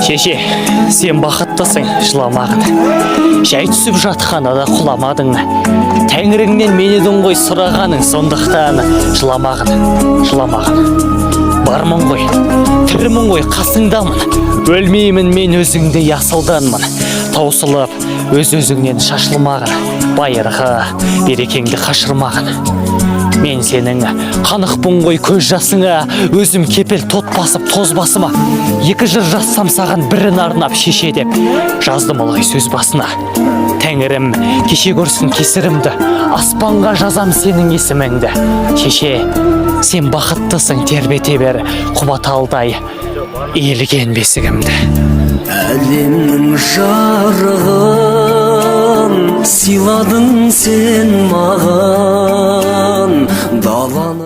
Шеше, сен бақыттысың, жыламағын. Жай түсіп жатқанда да құламадың. Тәңіріңнен мен едің ғой сұрағаның, сондықтан жыламағын, жыламағын. Бармын ғой, тірімін ғой, қасыңдамын. Өлмеймін мен, өзіңдей асылданмын. Таусылып, өз өзіңнен шашылмағын. Байырғы берекеңді қашырмағын. Мен сенің қанықпын ғой көз жасыңа, өзім кепел тот басып тозбасыма. Екі жыр жазсам саған, бірін арнап, шеше деп жаздым ылғи сөз басына. Тәңірім кеше көрсін кесірімді, аспанға жазам сенің есіміңді. Шеше, сен бақыттысың, тербете бер құба талдай иілген бесігімді. Әлемнің жарығын сыйладың сен маған, даланың